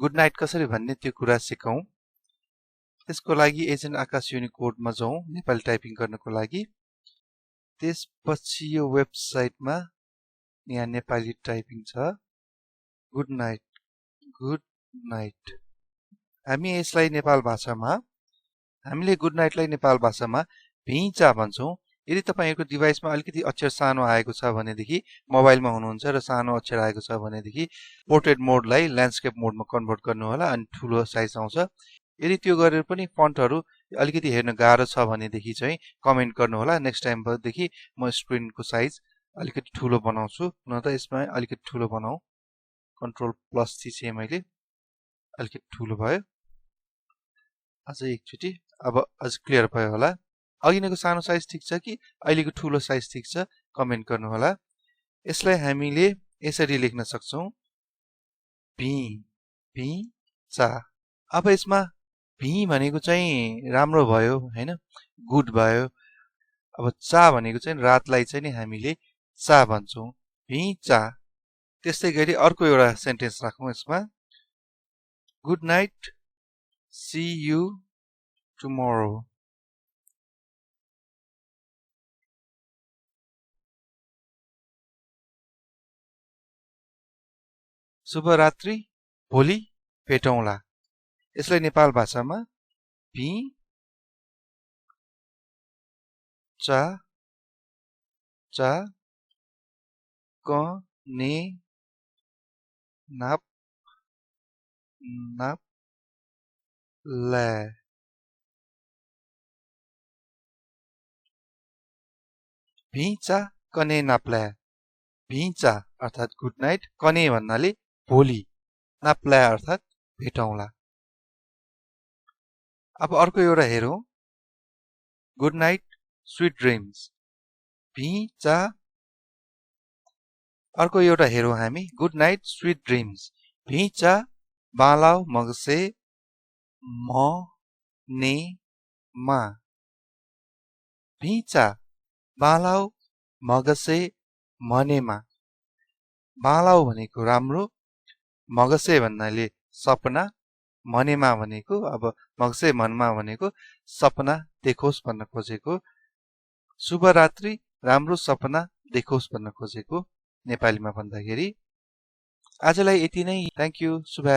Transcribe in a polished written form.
Good night कसरी भन्ने त्यो कुरा सिकौं। त्यसको लागि एजेन्ट आकाश युनिकोडमा जाउँ नेपाली टाइपिङ गर्नको लागि। त्यसपछि यो वेबसाइटमा यहाँ नेपाली टाइपिङ छ। Good night, good night. हामी यसलाई नेपाल भाषामा हामीले गुड नाइटलाई नेपाल भाषामा भिचा भन्छौं। यदि तपाईहरुको डिभाइसमा अलिकति अक्षर सानो आएको छ भनेदेखि मोबाइलमा हुनुहुन्छ र सानो अक्षर आएको छ भनेदेखि पोर्ट्रेट मोडलाई ल्यान्डस्केप मोडमा कन्भर्ट गर्नु होला अनि ठूलो साइज आउँछ। यदि त्यो गरेर पनि फन्टहरु अलिकति हेर्न गाह्रो छ भनेदेखि चाहिँ कमेन्ट गर्नु होला। नेक्स्ट टाइम देखि म स्क्रिनको साइज अलिकति ठूलो बनाउँछु। न त यसमा अलिकति ठूलो बनाऊ। कन्ट्रोल प्लस थिचे मैले अलिकति ठूलो भयो। अझै एकचोटी अब अझ क्लियर भयो होला। अघिनको सानो साइज ठीक छ कि अहिलेको ठूलो साइज ठीक छ कमेन्ट गर्नु होला। यसलाई हामीले यसरी लेख्न सक्छौं भी भी चा। अब यसमा भी भनेको चाहिँ राम्रो भयो हैन, गुड भयो। अब चा भनेको चाहिँ रातलाई चाहिँ नि हामीले चा भन्छौं, भी चा। त्यस्तै गरी अर्को एउटा सेन्टेन्स राखौं यसमा। Good night, see you tomorrow. शुभरात्रि, भोलि भेटौँला। यसलाई नेपाल भाषामा भी चा चा क ने नाप नाप ला। भिचा कने नाप्ला। भिचा अर्थात गुड नाइट, कने भन्नाले भोलि, नाप्ला अर्थात भेटौँला। अब अर्को एउटा हेरौं। Good night, sweet dreams. भिचा। अर्को एउटा हेरौं हामी। Good night, sweet dreams. भिचा बालाउ मगसे म ने मा। भिचा बालाउ मगसे मनेमा। बालाउ भनेको राम्रो, मगसे भन्नाले सपना, मनेमा भनेको अब मगसे मनमा भनेको सपना देखोस् भन्न खोजेको। शुभरात्रि, राम्रो सपना देखोस् भन्न खोजेको नेपालीमा भन्दाखेरि। आजलाई यति नै। Thank you. शुभ।